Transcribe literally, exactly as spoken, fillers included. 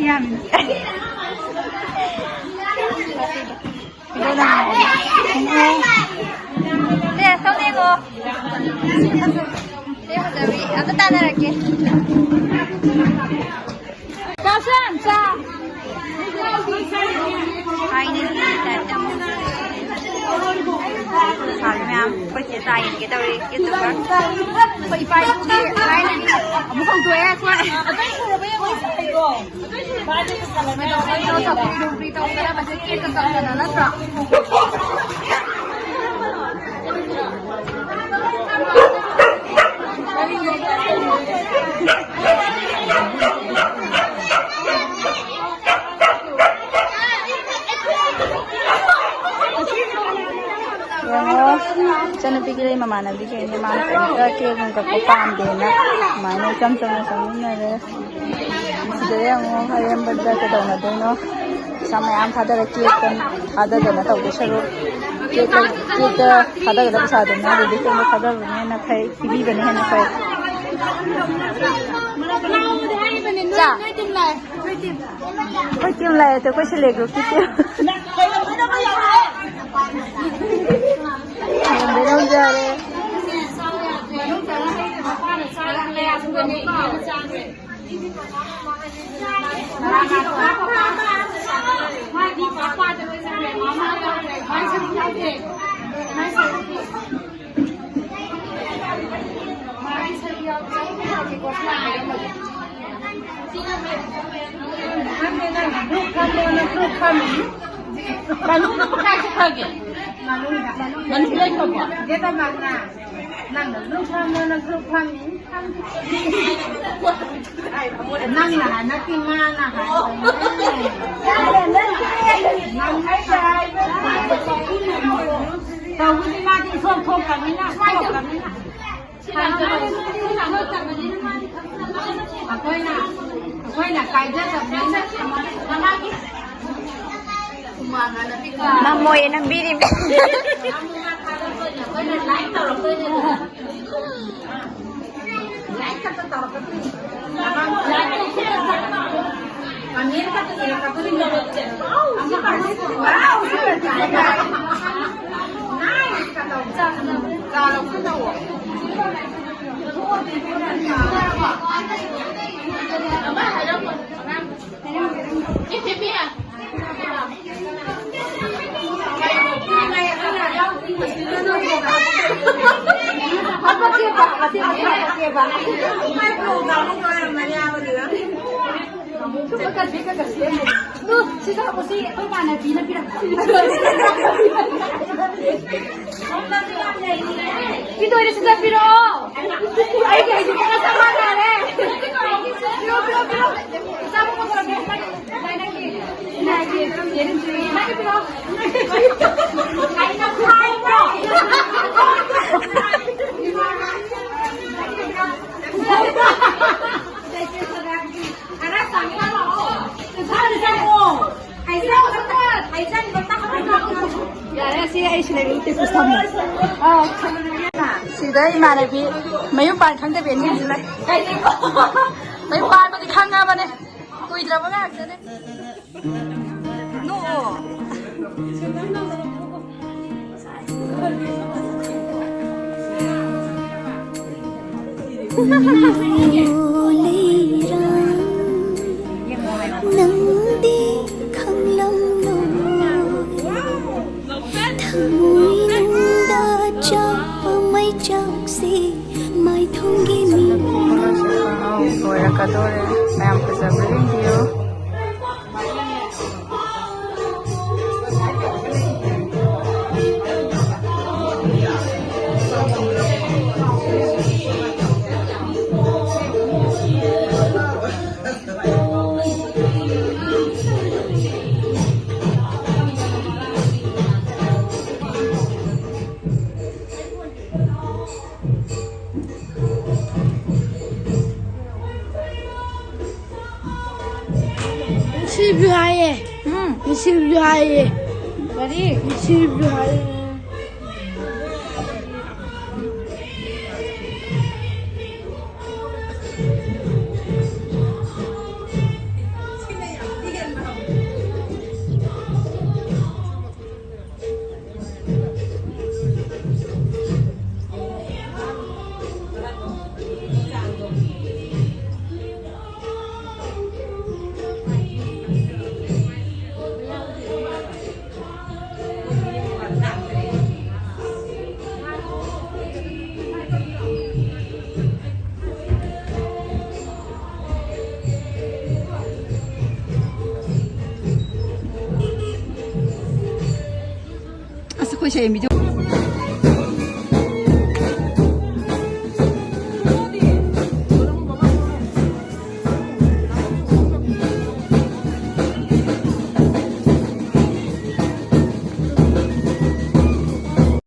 ꯌꯥꯝꯃꯤ꯫ ꯁꯦ, ꯁꯣꯝꯗ ꯌꯦꯡꯉꯣ꯫ ꯁꯦ, ꯐꯖꯕꯤ꯫ ꯑꯝꯇ ꯇꯥꯟꯅꯔꯛꯀꯦ꯫ ꯆꯥ, ꯆꯥ꯫ ꯊꯥꯏꯅꯒꯤ ꯇꯥꯏꯞꯇ ꯑꯃꯨꯛ ꯂꯩꯁꯥꯕꯤ ꯃꯌꯥꯝ꯫ ꯑꯩꯈꯣꯏ ꯆꯦ ꯆꯥ ꯌꯦꯟꯒꯦ ꯇꯧꯔꯤ, YouTuber꯫ ꯑꯩꯈꯣꯏ ꯏꯄꯥ ꯏꯄꯨꯒꯤ ꯊꯥꯏꯅꯒꯤ ꯑꯃꯨꯛ ꯍꯧꯗꯣꯛꯑꯦ ꯑꯩꯈꯣꯏ꯫ ꯃꯗꯨ ꯀꯩꯅꯣ ꯇꯧꯕꯤ ꯇꯧꯕꯤ ꯇꯧꯗꯅ ꯃꯁꯤ ꯀꯦꯛꯀ ꯀꯛꯇꯅ ꯅꯠꯇ꯭ꯔꯣ? ꯌꯦꯡꯉꯣ, ꯏꯆꯟꯅꯨꯄꯤꯒꯤ ꯃꯃꯥꯟꯅꯕꯤꯈꯩꯅꯦ, ꯃꯥꯅ ꯀꯩꯝꯇ ꯀꯦꯛ ꯅꯨꯡ ꯀꯛꯄ ꯄꯥꯝꯗꯦꯅ ꯑꯗꯨꯃꯥꯏꯅ ꯏꯆꯝ ꯆꯝꯅ ꯆꯪꯃꯤꯟꯅꯔꯦ꯫ ꯁꯤꯗ ꯌꯦꯡꯉꯣ, ꯑꯔꯦꯝꯕꯗ ꯀꯩꯗꯧꯅꯗꯣꯏꯅꯣ? ꯄꯩꯁꯥ ꯃꯌꯥꯝ ꯊꯥꯗꯔ ꯀꯦꯛꯇ ꯊꯥꯗꯗꯅ ꯇꯧꯗꯣꯏ ꯁꯔꯨꯛ, ꯀꯦꯛꯇ, ꯀꯦꯛꯇ ꯊꯥꯗꯒꯗꯕ ꯄꯩꯁꯥꯗꯨꯅ ꯔꯤꯂꯤꯐ ꯀꯦꯝꯗ ꯊꯥꯗꯕꯅ ꯍꯦꯟꯅ ꯐꯩ, ꯄꯤꯕꯤꯕꯅ ꯍꯦꯟꯅ ꯐꯩ꯫ ꯆꯥ꯫ ꯑꯩꯈꯣꯏ ꯇꯤꯝ ꯂꯥꯛꯑꯦ, ꯑꯩꯈꯣꯏ ꯁꯦꯜꯐ ꯍꯦꯜꯞ ꯒ꯭ꯔꯨꯞꯀꯤ ꯇꯤꯝ꯫ ꯌꯥꯔꯦ꯫ ꯃꯅꯨꯡꯗ ꯄꯨꯈꯥꯏ ꯆꯨꯞꯈ꯭ꯔꯒꯦ꯫ ꯃꯅꯨꯡꯗ꯫ ꯃꯅꯨꯡꯗ ꯂꯩꯈ꯭ꯔꯕꯣ? ꯅꯪꯅ ꯒ꯭ꯔꯨꯞ ꯐꯝꯃꯣꯅ ꯒ꯭ꯔꯨꯞ ꯐꯝꯃꯤ꯫ ꯅꯪꯅ ꯍꯥꯏ ꯅꯠꯇꯦ, ꯃꯥꯅ ꯍꯥꯏꯕꯅꯦ꯫ ꯇꯧꯕꯗꯤ ꯃꯥꯗꯤ ꯏꯊꯣꯛ ꯊꯣꯛꯇꯕꯅꯤꯅ, ꯊꯣꯛꯇꯕꯅꯤꯅ꯫ ꯑꯩꯈꯣꯏꯅ, ꯑꯩꯈꯣꯏꯅ ꯀꯥꯏꯖꯗꯕꯅꯤꯅ꯫ ꯅꯝꯃꯣꯌꯦ, ꯅꯝꯕꯤꯔꯤꯕꯅꯦ꯫ ꯑꯩꯈꯣꯏꯅ ꯂꯥꯏꯛ ꯇꯧꯔꯛꯇꯣꯏꯅꯦ꯫ ꯂꯥꯏꯛ ꯈꯛꯇ ꯇꯧꯔꯛꯀꯗꯣꯏꯅꯦ꯫ ꯑꯗꯨ ꯁꯤꯗ ꯍꯧꯖꯤꯛ ꯑꯩꯈꯣꯏ ꯏꯃꯥꯟꯅꯕꯤꯅ ꯄꯤꯔꯛꯄ꯫ ꯄꯤꯗꯣꯏꯅꯦ, ꯁꯤꯗ ꯄꯤꯔꯛꯑꯣ꯫ ꯑꯩꯒꯤ ꯍꯧꯖꯤꯛ ꯆꯞ ꯃꯥꯟꯅꯔꯦ꯫ ꯄꯤꯔꯛꯑꯣ, ꯄꯤꯔꯛꯑꯣ, ꯄꯤꯔꯛꯑꯣ꯫ ꯆꯥꯕ ꯄꯨꯊꯣꯔꯛꯀꯦ꯫ ꯅꯪꯒꯤ, ꯅꯪꯒꯤ, ꯅꯪꯒꯤ ꯄꯤꯔꯛꯑꯣ꯫ ꯑꯩꯅ ꯍꯥꯏꯕ꯭ꯔꯣ? ꯈꯔ ꯆꯪꯉꯛꯑꯣ꯫ ꯈꯔ ꯆꯪꯉꯛꯑꯣ꯫ ꯍꯩꯖꯤꯜꯂꯣ, ꯍꯩꯖꯤꯜꯂꯣ, ꯇꯞꯅ ꯇꯞꯅ꯫ ꯌꯥꯔꯦ, ꯑꯁꯤ ꯑꯩ ꯁꯤꯗ ꯏꯔꯨ ꯇꯤꯛ ꯄꯨꯁꯜꯂꯝꯃꯦ꯫ ꯑꯥ, ꯁꯤꯗ ꯏꯃꯥꯟꯅꯕꯤ ꯃꯌꯨꯝ ꯄꯥꯟ ꯈꯪꯗꯕꯤ ꯑꯅꯤ ꯑꯃꯁꯨ ꯂꯩ꯫ ꯃꯌꯨꯝ ꯄꯥꯟꯕꯗꯤ ꯈꯪꯉꯕꯅꯦ, ꯀꯨꯏꯗ꯭ꯔꯕ ꯉꯥꯛꯇꯅꯦ꯫ ꯅꯣꯛꯑꯣ꯫ ꯂꯩꯔꯥꯡ ꯅꯪꯗꯤ ꯈꯪꯂꯝꯂꯣꯏ꯫ ꯊꯃꯣꯏꯅꯨꯡꯗ ꯆꯥꯛꯄ ꯃꯩꯆꯥꯛꯁꯤ ꯃꯥꯏꯊꯣꯡꯒꯤ ꯃꯤꯠꯅ ꯂꯣꯏꯔꯛꯀꯗꯧꯔꯦ꯫ ꯃꯌꯥꯝ ꯐꯖꯕ꯭ꯔꯥ ꯌꯦꯡꯕꯤꯌꯨ꯫ ꯅꯨꯡꯁꯤꯕꯤ ꯍꯥꯏꯌꯦ꯫ ꯎꯝ꯫ ꯅꯨꯡꯁꯤꯕꯤ ꯍꯥꯏꯌꯦ꯫ ꯀꯔꯤ? ꯅꯨꯡꯁꯤꯕꯤ ꯍꯥꯏꯌꯦ꯫ ꯑꯦ, ꯃꯤꯗꯤ